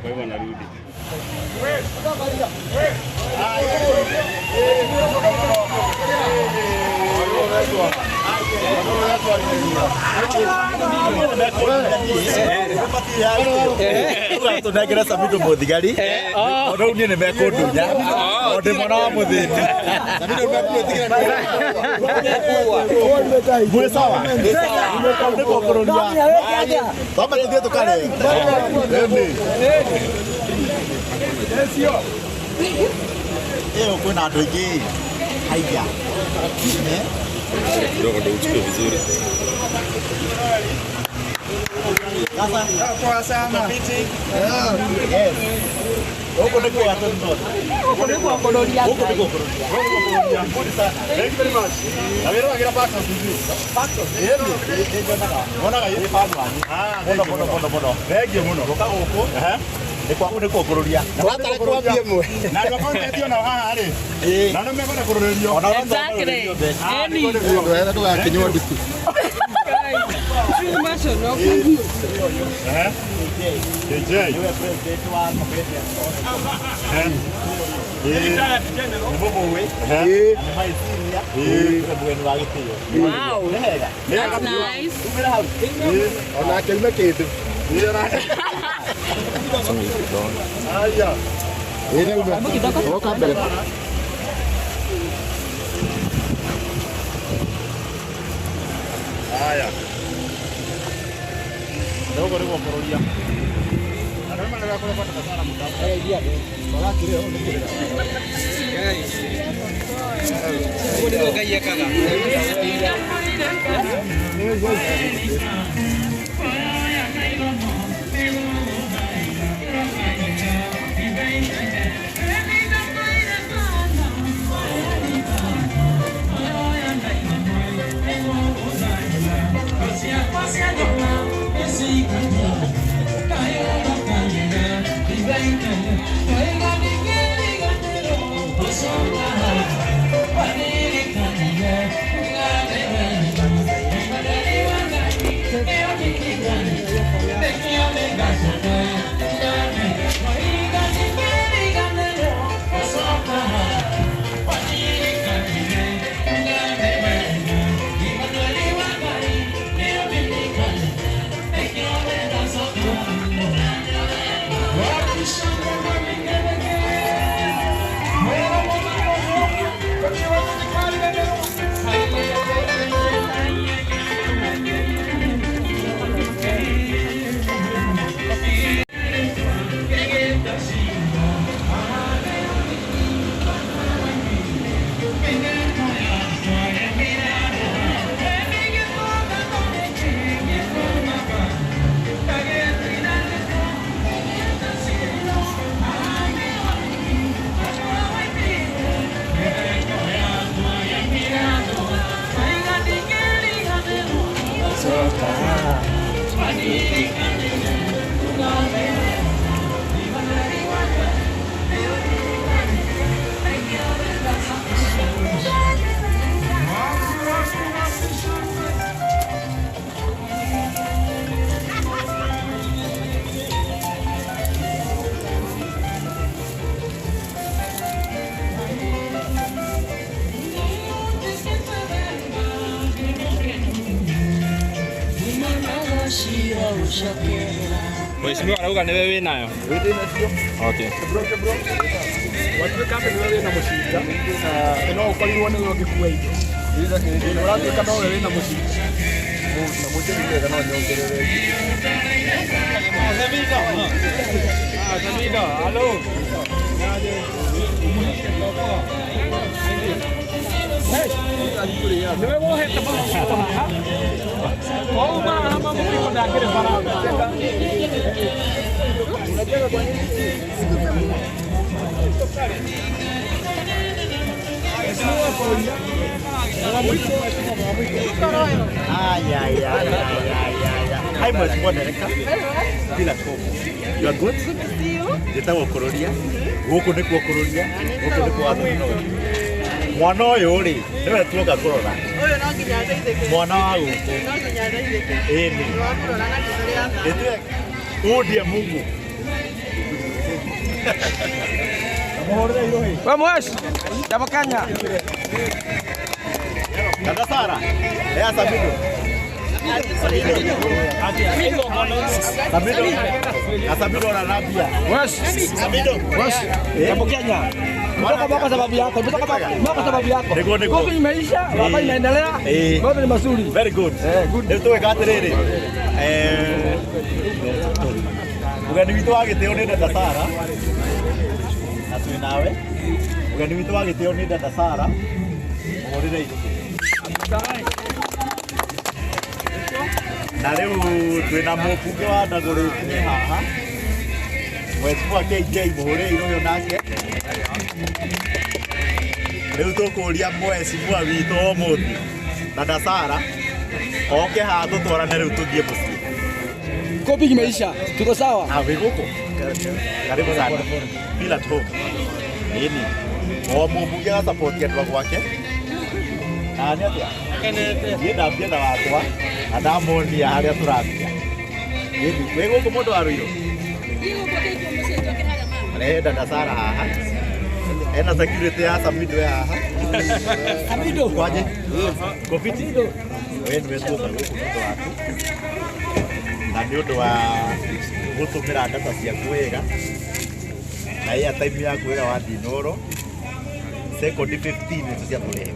Kwa hivyo narudi. Tũnengere Samido mũthigari ona rĩu niĩ nĩ mekũndunya o ndĩ mwana wa mũthĩni. Mwĩ sawa nĩ gũkũrũria twamba tũthiĩ tũkarĩe. Ĩyo kwĩna andũ aingĩ haiya. Kidogo ndio uchukue vizuri. Sasa poa sana. Yes. Huko ndiko watu ndoto. Huko ndiko kũrũria. Huko ndiko kũrũria. Good sana. Thank you very much. Na wĩra wagira Paxos vizuri. Paxos. Ĩĩ nyonaga. Nyonaga ĩ fan wanyu. Ah, Mũno mũno mũno mũno. Thank you mũno. Gũka gũkũ. Nĩ kwa nĩ kũrũria. Watarĩ kwambia ĩmwe. Na andũ a content ona haha rĩ. Ĩĩ. Na nĩ mekwenda kũrũrĩrio. Ona Exactly. Any. Ndwetha ndũgakinywo nduku. Eh? KJ. Niwe president wa comedians. Ĩĩ. Nĩ mũmũĩ. Ehe. Na nĩ my senior. Ĩĩ. Nĩ mũgeni wa gĩtĩo. Wow. Nĩ hega. That's nice. Umĩra hau. Onake ume kĩndũ. Haya. Ĩ nĩ ume. Oka mbere. Haya. Ndogo nĩguo kũrũria. Andũ nĩ marega sana mũtambo. Ũguo nĩguo Ngai ekaga. Mheshimiwa arauga nĩwe wĩnayo. Okay. Watuĩka atĩ nĩwe wĩna mũcinga na no ũkorirwo nĩwe ũngĩkua indo, ũratuĩka nowe wĩna mũcinga na mũnjĩrĩre no nyongerere. Samido, halo. Nĩwe wohete maguta haha wauma haha mamũriko ndakĩrĩ bara. Ay, ay, ay, ay, ay, ay. Hi, Mheshimiwa Director. Bila komo. You are good? Njĩtagwo Kũrũria. Gũkũ nĩkuo Kũrũria. Gũkũ nĩkuo Wathũinũ. Mwana ũyũ rĩ, nĩwe tuoka kũrora. Ũyũ no nginya ndeithĩke. Mwana wa gũkũ. No nginya ndeithĩke. Ĩni. Nĩ wa kũrora na riitho rĩa tha. Ĩtue, huu ndiye Mungu. Vamos, Jambo Kenya. Dada Sara. Eh, Samido. Samido. Samido anarabia. Wesh. Samido. Wesh. Jambo Kenya. Kutoka mwaka sababu yako, kutoka mwaka sababu yako. Niko niko. Kofi imeisha, baba inaendelea. Mambo ni mazuri. Very good. Eh, good. Nĩ tũgwĩka atĩrĩrĩ. Eh, mũgeni witũ wa gĩtĩo nĩ Dada Sara. Na twĩ nawe. Mũgeni witũ wa gĩtĩo nĩ Dada Sara. Mũhũrĩre irũgĩ. Na rĩu twĩna mũmbunge wa Ndagũrĩti haha. Mheshimiwa KJ mũhũrĩre irũgĩ nake. Rĩu tũkũria mheshimiwa witũ ũmũthĩ Dada Sara oke haha tũtwarane rĩu tũthiĩ mũciĩ. Kopi imeisha. Tuko sawa. Ah, wĩ gũkũ? Karibu sana. Feel at home. Ĩni. O mũmbunge agasupport andũ a gwake. Na nĩ atĩa? Niĩ ndambia na wakwa na ndamonia harĩa tũrathiĩ. Ĩni, wĩ gũkũ mũndũ wa Ruiru? Rehe Dada Sara haha. Ena security ya Samido ya haha. Samido. Kwaje? Kofiti. We nĩwe tuoka gũkũ nĩ ũndũ waku. Na nĩ ũndũ wa gũtũmĩra data ciaku wega na airtime yaku wega wa ndinoro sekondi 15 nĩcio cia kũrehe.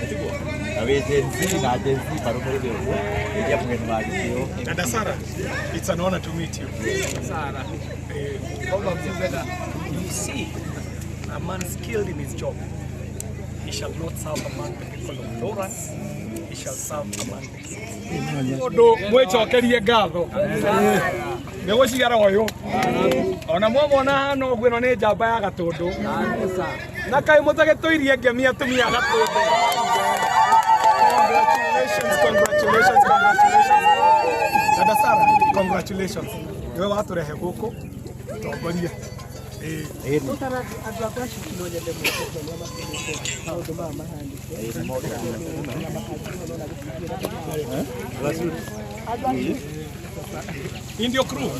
Tiguo? Na wĩ Gen Z na Gen Z marũmĩrĩre ũguo ĩria mũgeni wa gĩtĩo. Dada Sara, it's an honor to meet you. Sara. You see, a man skilled in his job, he shall not serve among the people of Lawrence, he shall serve among the kings. Mundu mwicokerie ngatho nĩ gũciara ũyũ ona mwamwona hana ũguo ĩno nĩ njamba ya Gatũndũ na kaĩ mũtagĩtũirie ngemi atumia a Gatũndũ. Congratulations, congratulations, congratulations. Dada Sara, congratulations. Niwe watũrehe gũkũ tongoria. Andũ akwa no nyende maũndũ maya mahanĩke. Hii ndio crew.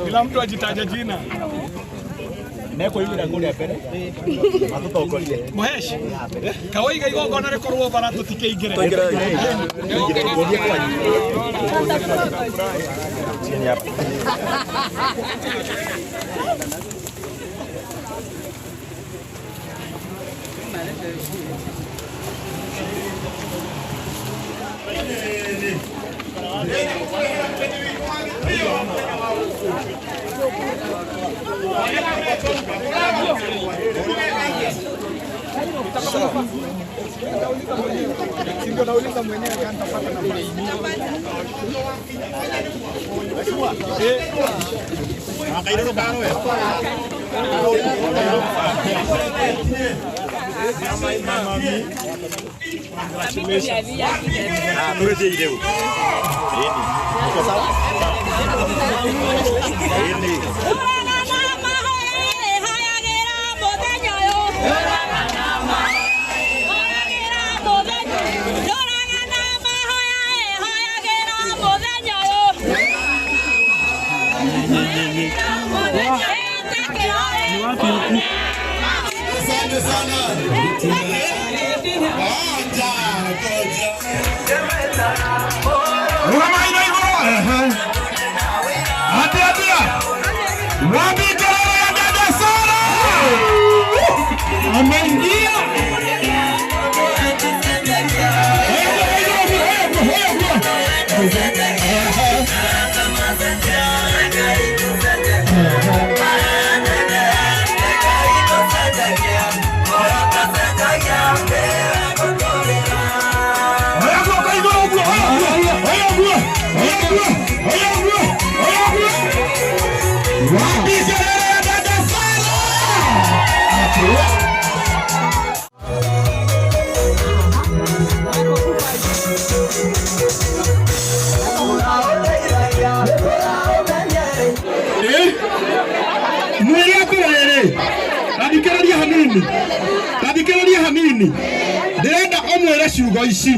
Kila mtu ajitaja jina. Neko yule na kule mbere. Matũtongorie. Muhesh. Kawaiga igongona rĩkorwo bara tũtikeingĩre. Tũingĩre kwanyu. Chini hapa. Ndio nauliza mwenyewe kama nitapata namba. Tathikĩrĩria hanini, ndĩrenda ũmwĩre ciugo ici.